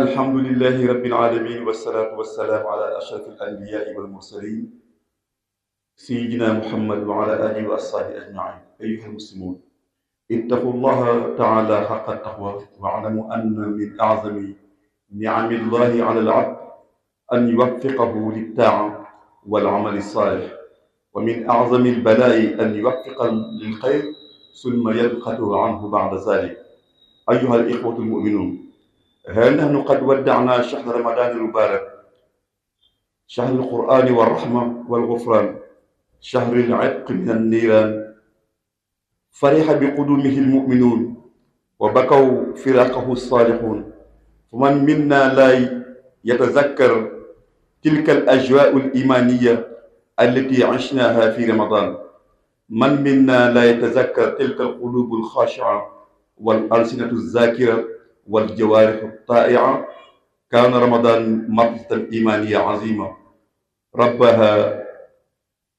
الحمد لله رب العالمين والصلاة والسلام على أشرف الأنبياء والمرسلين سيدنا محمد وعلى آله وأصحابه أجمعين. أيها المسلمون، اتقوا الله تعالى حق التقوى واعلموا أن من أعظم نعم الله على العبد أن يوفقه للطاعة والعمل الصالح، ومن أعظم البلاء أن يوفق للخير ثم يبخته عنه بعد ذلك. أيها الإخوة المؤمنون، ها نحن قد ودعنا شهر رمضان المبارك، شهر القرآن والرحمة والغفران، شهر العتق من النيران. فرح بقدومه المؤمنون وبكوا فراقه الصالحون، فمن منا لا يتذكر تلك الأجواء الإيمانية التي عشناها في رمضان؟ من منا لا يتذكر تلك القلوب الخاشعة والألسنة الذاكرة والجوارح الطائعة؟ كان رمضان مرحلة إيمانية عظيمة ربها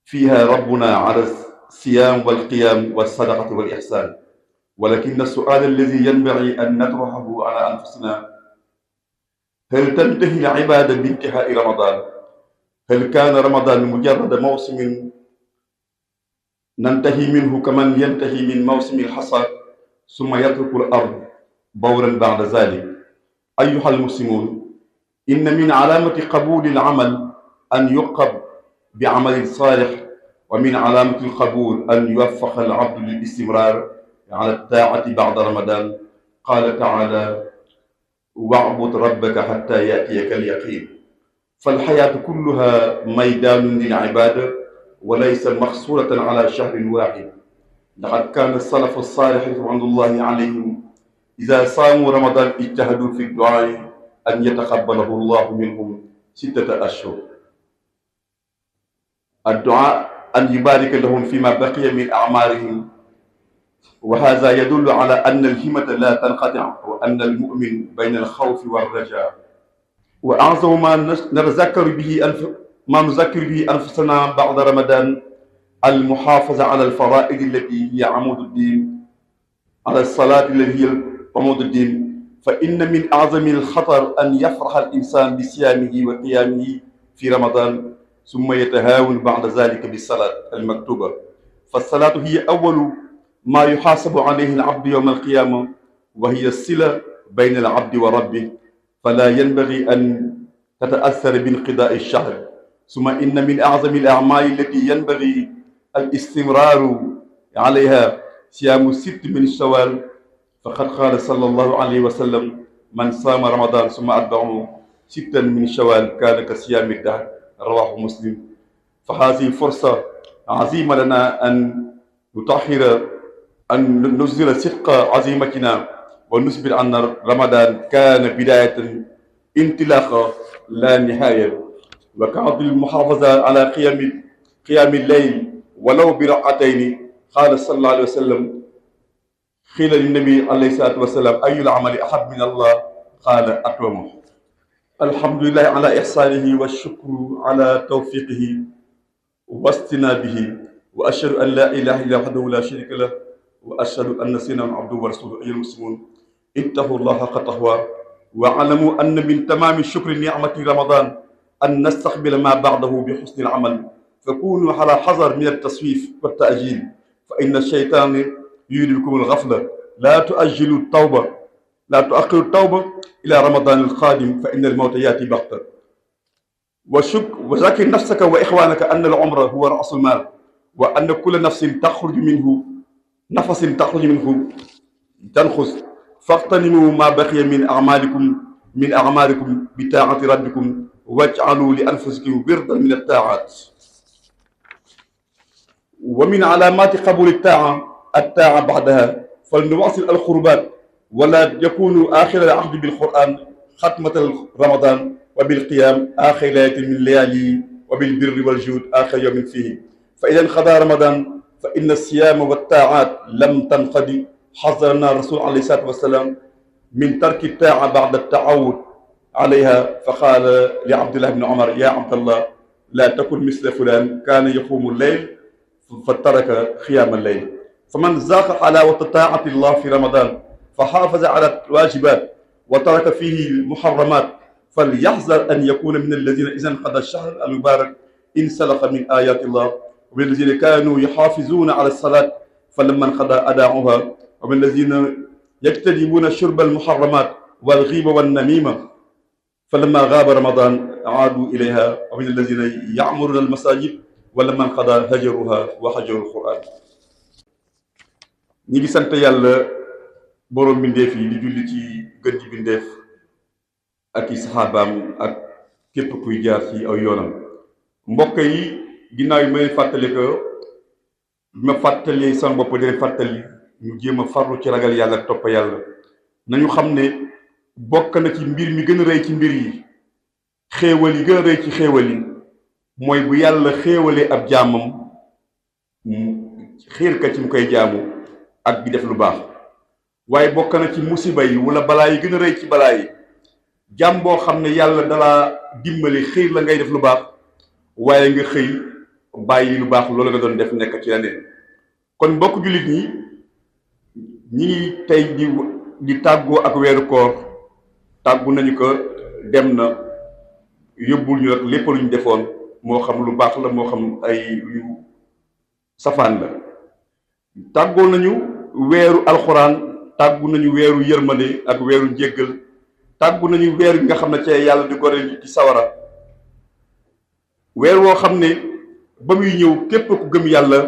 فيها ربنا على الصيام والقيام والصدقة والإحسان. ولكن السؤال الذي ينبغي أن نطرحه على أنفسنا: هل تنتهي العبادة بانتهاء رمضان؟ هل كان رمضان مجرد موسم ننتهي منه كمن ينتهي من موسم الحصاد ثم يترك الأرض بورا بعد ذلك؟ أيها المسلمون، إن من علامة قبول العمل أن يعقب بعمل صالح، ومن علامة القبول أن يوفق العبد للاستمرار على الطاعة بعد رمضان. قال تعالى: واعبد ربك حتى يأتيك اليقين. فالحياة كلها ميدان للعبادة وليس مقصورة على شهر واحد. لقد كان السلف الصالح رضوان الله عليهم إذا صاموا رمضان اجتهدوا في الدعاء أن يتقبله الله منهم 6 أشهر. الدعاء أن يبارك لهم فيما بقي من أعمارهم، وهذا يدل على أن الهمة لا تنقطع، وأن المؤمن بين الخوف والرجاء. وأعظم ما نذكر به أنفسنا بعد رمضان المحافظة على الفرائض التي هي عمود الدين، على الصلاة التي هي عمود الدين. فإن من أعظم الخطر أن يفرح الإنسان بصيامه وقيامه في رمضان ثم يتهاون بعد ذلك بالصلاة المكتوبة. فالصلاة هي أول ما يحاسب عليه العبد يوم القيامة، وهي الصلة بين العبد وربه، فلا ينبغي أن تتأثر بانقضاء الشهر. ثم إن من أعظم الأعمال التي ينبغي الاستمرار عليها صيام 6 من شوال، فقد قال صلى الله عليه وسلم: من صام رمضان ثم أتبعه 6 من شوال كان كصيام الدهر. رواه مسلم. فهذه فرصة عظيمة لنا أن نطهر، أن نظهر صدق عزيمتنا ونثبت أن رمضان كان بداية انطلاقة لا نهاية. وكانت المحافظة على قيام الليل ولو بركعتين. قال صلى الله عليه وسلم: قيل للنبي عليه الصلاة والسلام: أي العمل أحب من الله؟ قال: أقومه. الحمد لله على إحسانه والشكر على توفيقه واستنابه، وأشهد أن لا إله إلا وحده لا شريك له، وأشهد أن سيدنا عبده ورسوله. أيها المسلمون، اتقوا الله حق تقواه، واعلموا أن من تمام شكر نعمة رمضان أن نستقبل ما بعده بحسن العمل، فكونوا على حذر من التسويف والتأجيل، فإن الشيطان يريد بكم الغفلة. لا تؤجلوا التوبة، لا تؤخروا التوبة إلى رمضان القادم، فإن الموت يأتي بغتة. وذكر نفسك وإخوانك أن العمر هو رأس المال، وأن كل نفس تخرج منه تنخس، فاغتنموا ما بقي من أعمالكم بطاعة ربكم، واجعلوا لأنفسكم وردا من الطاعات. ومن علامات قبول الطاعة بعدها، فلنواصل القربات، ولا يكون آخر العهد بالقرآن ختمة رمضان، وبالقيام آخر ليلة من الليالي، وبالبر والجود آخر يوم فيه. فإذا انقضى رمضان فإن الصيام والطاعات لم تنقضي. حذرنا الرسول عليه الصلاة والسلام من ترك الطاعة بعد التعود عليها، فقال لعبد الله بن عمر: يا عبد الله، لا تكن مثل فلان كان يقوم الليل فترك قيام الليل. فمن ذاق حلاوة طاعة الله في رمضان فحافظ على الواجبات وترك فيه المحرمات فليحذر أن يكون من الذين إذا انقضى الشهر المبارك انسلخ من آيات الله ومن الذين كانوا يحافظون على الصلاة فلما انقضى أداؤها ومن الذين يجتنبون شرب المحرمات والغيبة والنميمة فلما غاب رمضان عادوا إليها ومن الذين يعمرون المساجد ولما انقضى هجرها وهجروا القرآن. ñi ngi sant yàlla borom bindeef yi di julli ci gën ji bindeef ak i saxaabaam ak képp kuy jaar ci aw yoonam. mbokk yi ginnaaw yi may fàttali ko ma fàttali sama bopp di fàttali ñu jéem a farlu ci ragal yàlla ak topp yàlla. nañu xam ne bokk na ci mbir mi gën a rëy ci mbir yi xéewal yi gën a rëy ci xéewal yi mooy bu yàlla xéewalee ab jaamam xiir ka ci mu koy jaamu ak di def lu baax. waaye bokk na ci musiba yi wala balaa yi gën a rëy ci balaa yi jaam boo xam ne yàlla dalaa dimbali xiir la ngay def lu baax waaye nga xëy bàyyi lu baax loolu nga doon def nekk ci leneen. kon mbokk jullit ñi ngi tey di tàggoo ak weeru koor tàggu nañu ko dem na yóbbul ñu rek lépp lu ñu defoon moo xam lu baax la moo xam ay yu safaan la. tàggoo nañu weeru alxuraan tàggu nañu weeru yërmande ak weeru njéggal tàggu nañu weer gi nga xam ne ci yàlla di gore ci sawara weer woo xam ne ba muy ñëw képp ku gëm yàlla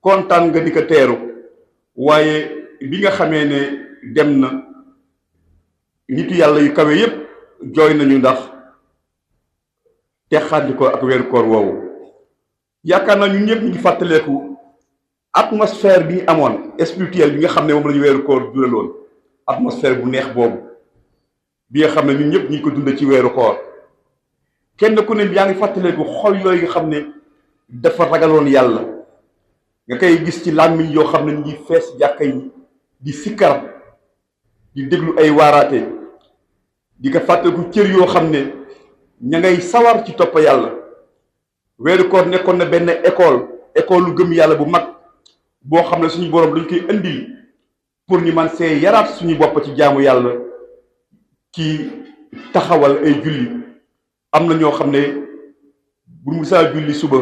kontaan nga di ko teeru waaye bi nga xamee ne dem na nitu yàlla yu kawe yépp jooy nañu ndax texaandi ko ak weeru koor woowu. yaakaar naa ñun ñëpp ñu ngi fàttaleeku atmosphère bi ñu amoon spirituelle bi nga xam ne moom la ñu weeru koor juraloon atmosphère bu neex boobu bi nga xam ne ñun ñëpp ñu ngi ko dund ci weeru koor. kenn ku ne yaa ngi fàttaleeku xol yooyu nga xam ne dafa ragaloon yàlla nga koy gis ci làmmiñ yoo xam ne ñu ngi fees jàkka yi di sikkar di déglu ay waaraate di ko fàttaliku cër yoo xam ne ña ngay sawar ci topp yàlla. weeru koor nekkoon na benn école lu gëm yàlla bu mag boo xam ne suñu borom dañ koy indil pour ñu man see yaraat suñu bopp ci jaamu yàlla ci taxawal ay julli. am na ñoo xam ne bu mu saa julli suba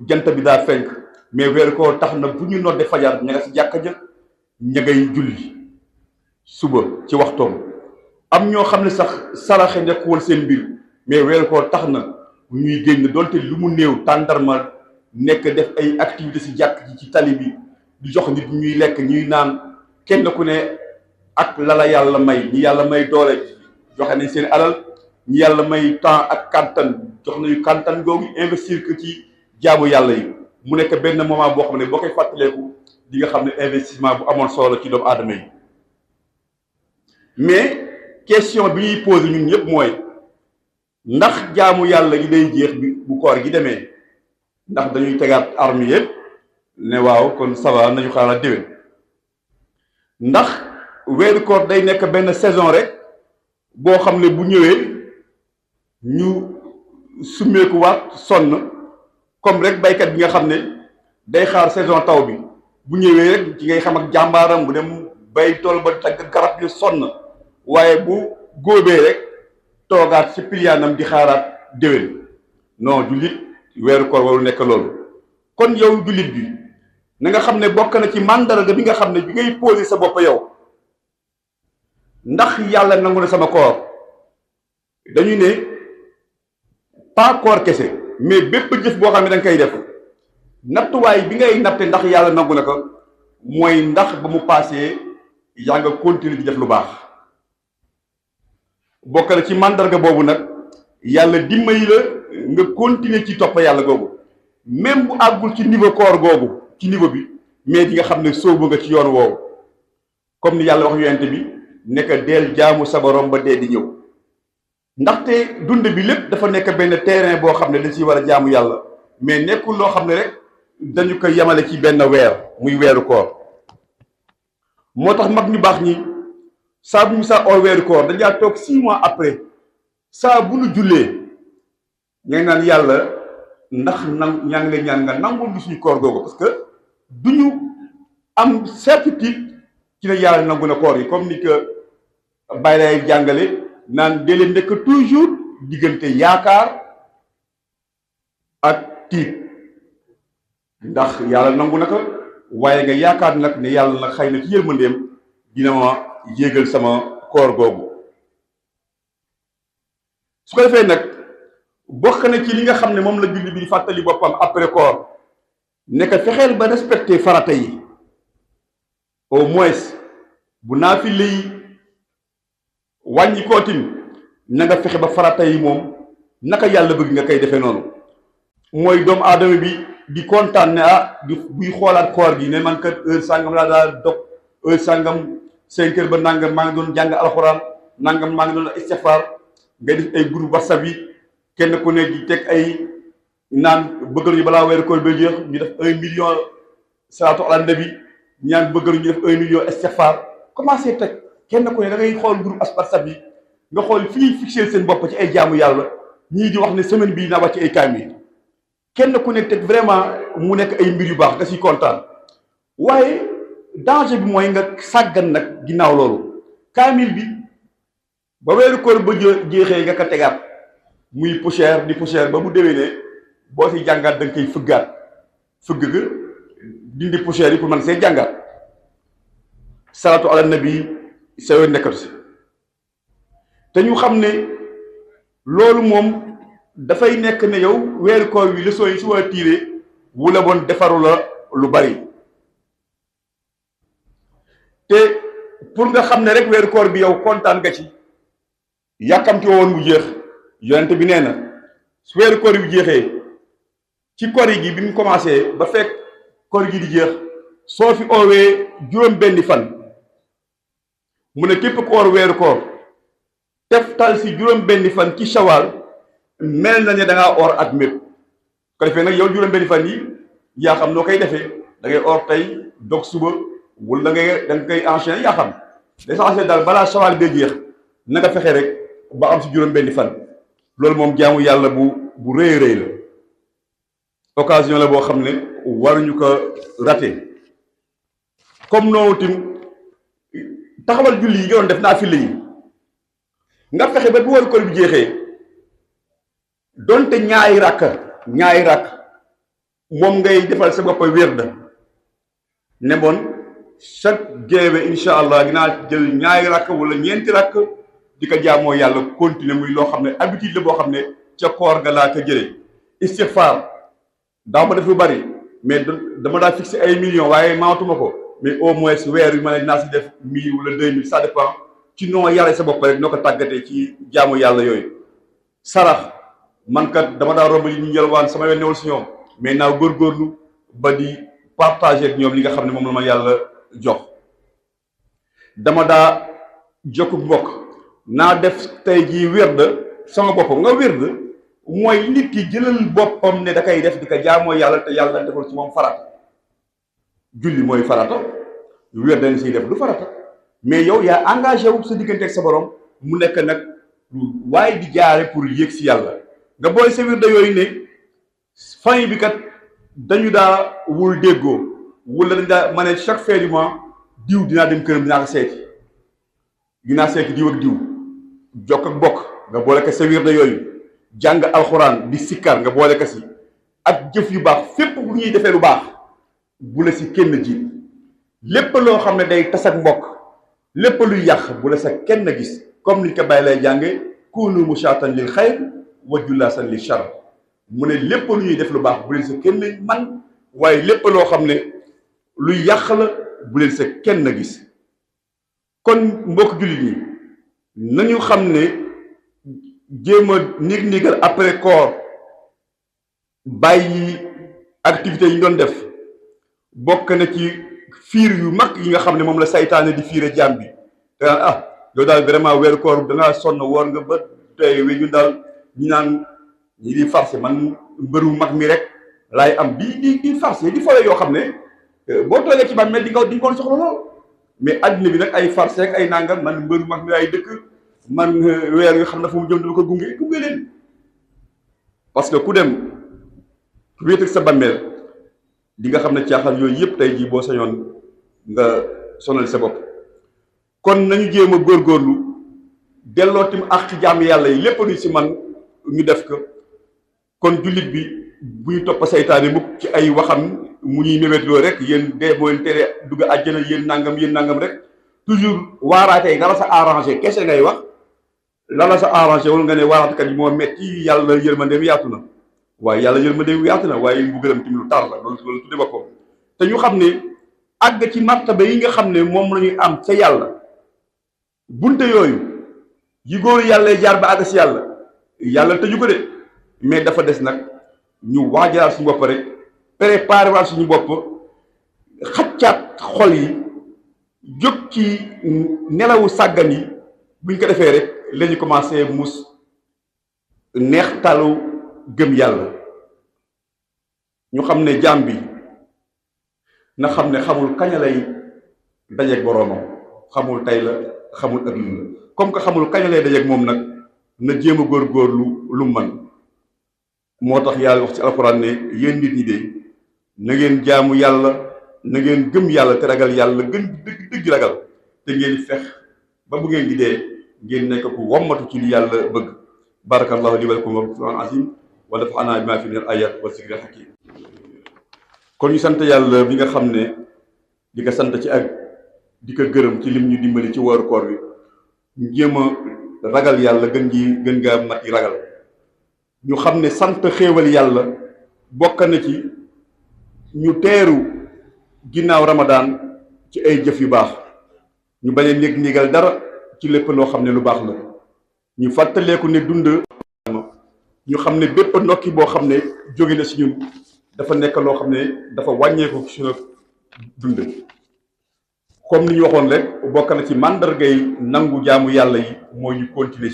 jant bi daa fenk mais weeru koor tax na bu ñu nodde fajar ña nga si jàkka ja ña ngay julli suba ci waxtoom. am ñoo xam ne sax saraxe nekkuwul seen mbir mais weeru koor tax na ñuy génn doonte lu mu néew tàndarma nekk def ay activité si jàkk ji ci tali bi di jox nit ñuy lekk ñuy naan kenn ku ne ak lala yàlla may ñi yàlla may doole joxe nañ seen alal ñi yàlla may temps ak kàntan jox nañu kàntan googu investir que ci jaamu yàlla yi mu nekk benn moment boo xam ne boo koy fàttaleeku di nga xam ne investissement bu amoon solo ci doomu aadama yi. mais question bi ñuy posé ñun ñëpp mooy ndax jaamu yàlla gi day jeex bi bu koor gi demee ndax dañuy tegaat armes yëpp ne waaw kon ça va nañu xaaral déwén. ndax weeru koor day nekk benn saison rek boo xam ne bu ñëwee ñu summeekuwaat sonn comme rek baykat bi nga xam ne day xaar saison taw bi bu ñëwee rek ci ngay xam ak jàmbaaram bu dem bay tool ba tagg garab yi sonn waaye bu góobee rek toogaat ci piliyaanam di xaaraat déwén. non jullit weeru koor waru nekk loolu. kon yow jullit bi na nga xam ne bokk na ci màndarga bi nga xam ne bi ngay posé sa bopp yow ndax yàlla nangu na sama koor dañu ne pas koor kese mais bépp jëf boo xam ne da nga koy def nattuwaay bi ngay natte ndax yàlla nangu na ko mooy ndax ba mu paasee yaa nga continuer di def lu baax. bokk na ci màndarga boobu nag yàlla dimbali la nga continuer ci topp yàlla googu même bu àggul ci niveau koor googu ci niveau bi mais di nga xam ne sóobu nga ci yoon woowu comme ni yàlla wax yonent bi nekk deel jaamu sa borom ba dee di ñëw. ndaxte dund bi lépp dafa nekk benn terrain boo xam ne dañ ciy war a jaamu yàlla mais nekkul loo xam ne rek dañu ko yemale ci benn weer muy weeru koor. moo tax mag ñu baax ñi saa bu ñu saa or weeru koor dañaa toog 6 mois après saa bu nu jullee ña ngi naan yàlla ndax ñaa ngi leen ñaan nga nangul ñu suñu koor googu parce que duñu am certitude ci ne yàlla nangu na koor yi comme ni que bàyyi lay jàngale naan dee leen nekk toujours diggante yaakaar ak tiit ndax yàlla nangu na ko waaye nga yaakaar nag ne yàlla nag xëy na ci yërmandeem dina ma yéegal sama koor googu. su ko defee nag bokk na ci li nga xam ne moom la julli bi di fàttali boppam après koor nekk fexeel ba respecté farata yi au moins bu naafile yi wàññi kootim na nga fexe ba farata yi moom naka yàlla bëgg nga koy defee noonu. mooy doomu aadama bi di kontaan ne di buy xoolaat koor gi ne man kat heure sàngam laa daal dog heure sàngam 5 heures ba nangam maa ngi doon jàng alxuraan nangam maa ngi doon istighfar nga def ay groupe whatsapp yi kenn ku ne di teg ay naan bëggal ñu balaa weeru koor ba jeex ñu def 1 million salaatu ala nabi ñaan bëggal ñu def 1 million istighfar commencé teg kenn ku ne da ngay xool groupe whatsapp yi nga xool fi ñuy fixé seen bopp ci ay jaamu yàlla ñii di wax ne semaine bii naa wàcc ay kaamil kenn ku nekk teg vraiment mu nekk ay mbir yu baax nga si kontaan. waaye danger bi mooy nga sàggan nag ginnaaw loolu kaamil bi ba weeru koor ba jeexee nga ko tegaat muy poussière di poussière ba mu déwénee boo si jàngaat da nga koy fëggaat fëgg ga dindi poussière yi pour man see jàngaat salaatu ala nabi sa yoon nekkatu si te ñu xam ne loolu moom dafay nekk ne yow weeru koor wi leçon yi si war a tiire wula bon defaru la lu bari te pour nga xam ne rek weeru koor bi yow kontaan nga ci yàkkamti woon mu jeex yonent bi nee na su weeru koor bi jeexee ci kori gi bi mu commencé ba fekk kori gi di jeex soo fi oowee juróom benni fan mu ne képp ku oor weeru koor teftal si juróom benni fan ci shawal mel na ne da ngaa oor at mépp ko defee nag yow juróom benni fan yi yaa xam noo koy defee da ngay oor tey dog suba wala da nga koy enchaîner yaa xam l'essentiel daal balaa shawal bee jeex na nga fexe rek ba am si juróom benni fan loolu moom jaamu yàlla bu rëy rëy la occasion la boo xam ne waruñu ko raté comme noonu tim taxawal julli yi nga doon def naa fi yi nga fexe ba bu waru koor bi jeexee donte ñaari rakk moom ngay defal sa bopp wérd ne bon chaque géewe incha allah dinaa jël ñaari rakk wala ñeenti rakk di ko jaamoo yàlla continuer muy loo xam ne habitude la boo xam ne ca koor ga laa ko jëlee istighfar daa ma def lu bari mais dama daa fixé ay millions waaye maatuma ko mais au moins weer yu ma ne naa si def 1000 wala 2000 ça dépend ci noo yàlla sa bopp rek noo ko tàggatee ci jaamu yàlla yooyu. sarax man kat dama daa romb yi ñu yelwaan sama yoon newul si ñoom mais naa góorgóorlu ba di partager ak ñoom li nga xam ne moom la ma yàlla jox. dama daa jokk mbokk naa def tey jii wird sama bopp nga wird mooy nit ki jëlal boppam ne da koy def di ko jaamoo yàlla te yàlla defal ci moom farata. julli mooy farata wird dañ siy def du farata mais yow yaa engagé wu sa diggante ak sa borom mu nekk nag lu waaye di jaare pour yéeg si yàlla nga boole sa wird yooyu ne famille bi kat dañu daa wul déggoo wala dañ daa ma ne chaque fin du mois diw dinaa dem këram dinaa ko seeti diw ak diw jokk ak bokk nga boole ko sa wird yooyu jàng alxuraan di sikkar nga boole ko si ak jëf yu baax fépp bu ñuy defee lu baax bu la si kenn ji lépp loo xam ne day tas ak mbokk lépp luy yàq bu la sa kenn gis comme niñ ko bàyyi lay jànge kunu mushatan lil xayr wa jullasan lil shar mu ne lépp lu ñuy def lu baax bu leen sa kenn man waaye lépp loo xam ne luy yàq la bu leen sa kenn gis. kon mbokk jullit ñi nañu xam ne jéem a nigal après koor bàyyi activités yi ñu doon def bokk na ci fiir yu mag yi nga xam ne moom la saytaane di fiire jaam bi te naan yow daal vraiment weeru koor dangaa sonn woor nga ba tey we ñu daal ñi naan ñi di farcé man mbëru mag mi rek laay am di farcé di fole yoo xam ne boo toogee ci bàmmeel di nga ko soxla lool mais adduna bi nag ay farcé ak ay nangam man mbëru mag mi ay dëkk man weer yu xam ne fu mu jëm dama ko gunge leen parce que ku dem wéet ak sa bàmmeel di nga xam ne caaxaan yooyu yëpp tey jii boo sañoon nga sonal sa bopp. kon nañu jéem a góorgóorlu delloo tim ak jaam yàlla yi lépp lu ci man ñu def ko. kon jullit bi bu ñu topp saytaane mukk ci ay waxam mu ñuy mébétloo rek yéen dee boo leen tere dugg àjjana yéen nangam rek toujours waaraatee nga la sa arrangé kese ngay wax la la sa arrangé wala nga ne waaraatekat yi moo metti yàlla yërmandeem yaatu na waaye yàlla yërmandeem yaatu na waaye mbugalam tim lu tar la loolu tudde ba ko te ñu xam ne àgg ci martaba yi nga xam ne moom la ñuy am ca yàlla bunte yooyu yi góor yàlla jaar ba àgg si yàlla tëju ko de mais dafa des nag ñu waajalaat suñu bopp rek préparé waat suñu bopp xaccaat xol yi jóg ci nelawu sàggan yi buñ ko defee rek la ñu commencé mus neex talu gëm yàlla ñu xam ne jaam bi na xam ne xamul kañ lay dajeeg boroomam xamul tey la xamul ëllëg la comme que xamul kañ lay dajeeg moom nag na jéem a góorgóorlu lu man moo tax yàlla wax ci alxuraan ne yéen nit ñi de na ngeen jaamu yàlla na ngeen gëm yàlla te ragal yàlla gën dëgg ragal te ngeen fex ba bu ngeen di dee ngeen nekk ku wommatu ci li yàlla bëgg barakallahu li wa lakum wa qur'an azim wa nafa'ana bima fi min al ayat wa zikril hakim kon ñu sant yàlla bi nga xam ne di ko sant ci ak di ko gërëm ci lim ñu dimbali ci wooru koor bi ñu jéem a ragal yàlla gën ngaa mat yi ragal ñu xam ne sant xéewal yàlla bokk na ci ñu teeru ginnaaw ramadaan ci ay jëf yu baax ñu bañ a négal dara ci lépp loo xam ne lu baax la ñu fàttaleeku ne dund ñu xam ne bépp ndokki boo xam ne jóge na si ñun dafa nekk loo xam ne dafa wàññeeku ci suñu dund comme ni ñu waxoon rek bokk na ci màndargay nangu jaamu yàlla yi mooy ñu continuer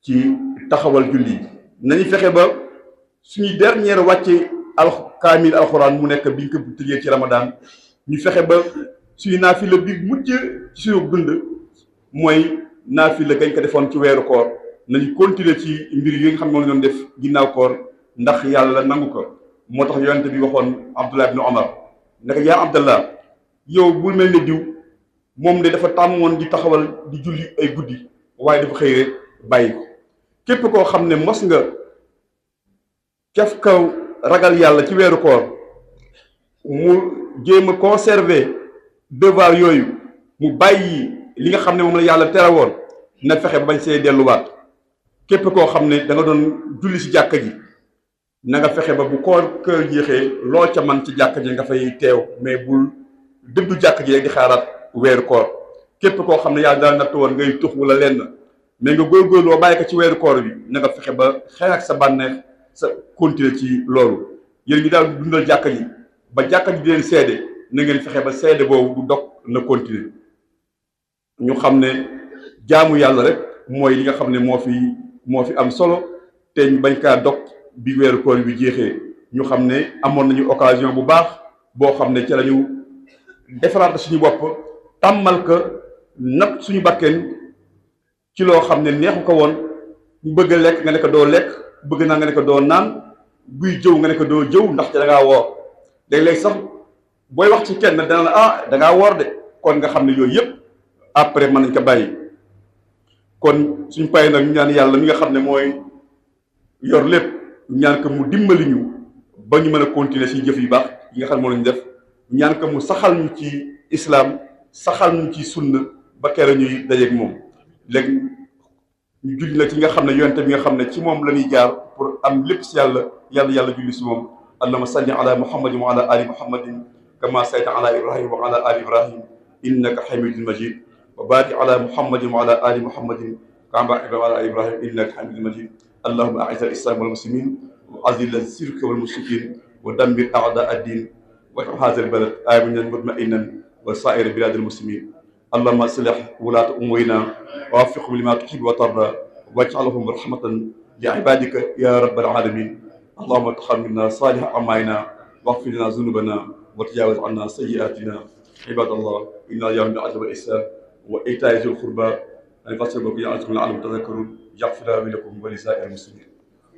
ci taxawal julli yi nañu fexe ba suñuy dernière wàcce kaamil alxuraan mu nekk biñ ko tëjee ci ramadaan ñu fexe ba suñu naafila bi mujj ci suñu dund mooy naafila gañ ko defoon ci weeru koor nañu continuer ci mbir yi nga xam ne moom la doon def ginnaaw koor ndax yàlla nangu ko moo tax yonente bi waxoon Abdullah ibn Omar naka yaa Abdallah yow bu mel ne diw moom de dafa tàmmoon di taxawal di julli ay guddi waaye dafa xëy rek bàyyi ko képp koo xam ne mos nga caf kaw ragal yàlla ci weeru koor mu jéem a conserver devoir yooyu mu bàyyi li nga xam ne moom la yàlla tere woon na fexe ba bañ see delluwaat képp koo xam ne da nga doon julli ci jàkka ji na nga fexe ba bu koor kër jeexee loo ca man ci jàkka ji nga fay teew mais bul dëddu jàkka ji rek di xaaraat weeru koor képp koo xam ne yàlla daal natt woon ngay tux wala lenn mais nga góorgóorloo bàyyi ko ci weeru koor bi na nga fexe ba xeex ak sa bànneex sa continuer ci loolu yéen ñi daal dundal jàkka ji ba jàkka ji di leen seede na ngeen fexe ba seede boobu du dog na continuer ñu xam ne jaamu yàlla rek mooy li nga xam ne moo fi am solo te ñu bañ kaa dog bi weeru koor bi jeexee ñu xam ne amoon nañu occasion bu baax boo xam ne ci lañu defaraat suñu bopp tàmmal ko nag suñu bakkeen ci loo xam ne neexu ko woon mu bëgg a lekk nga ne ko doo lekk bëgg naa nga ne ko doo naan buy jëw nga ne ko doo jëw ndaxte da ngaa woor léeg-léeg sax booy wax ci kenn dana la da ngaa woor de kon nga xam ne yooyu yëpp après mën nañ ko bàyyi kon suñu pay nag ñu ñaan yàlla mi nga xam ne mooy yor lépp ñaan ko mu dimbali ñu ba ñu mën a continuer si jëf yu baax yi nga xam ne moo lañu def ñaan ko mu saxal ñu ci islam saxal ñu ci sunna ba kere ñuy dajeeg moom léegi ñu julli na ci nga xam ne yonente bi nga xam ne ci moom la ñuy jaar pour am lépp si yàlla julli si moom allahumma salli ala muhammadin wa ala ali muhammadin kama sallayta ala ibrahim wa ala ali ibrahim innaka hamidun majid wa barik ala muhammadin wa ala ali muhammadin kama barakta ala ibrahim innaka hamidun majid allahumma a'izz al-islam wal muslimin wa azil ash-shirka wal mushrikin wa dammir a'da ad-din wa hadha al-balad aminan mutma'innan wa sa'ir bilad al-muslimin اللهم اصلح ولاة امورنا ووفقهم لما تحب وترضى واجعلهم رحمة لعبادك يا رب العالمين اللهم تقبل منا صالح اعمالنا واغفر لنا ذنوبنا وتجاوز عنا سيئاتنا عباد الله ان اليوم بالعدل والاحسان وايتاء ذي القربى ان فصل بقي عنكم لعلكم تذكرون يغفر لكم ولسائر المسلمين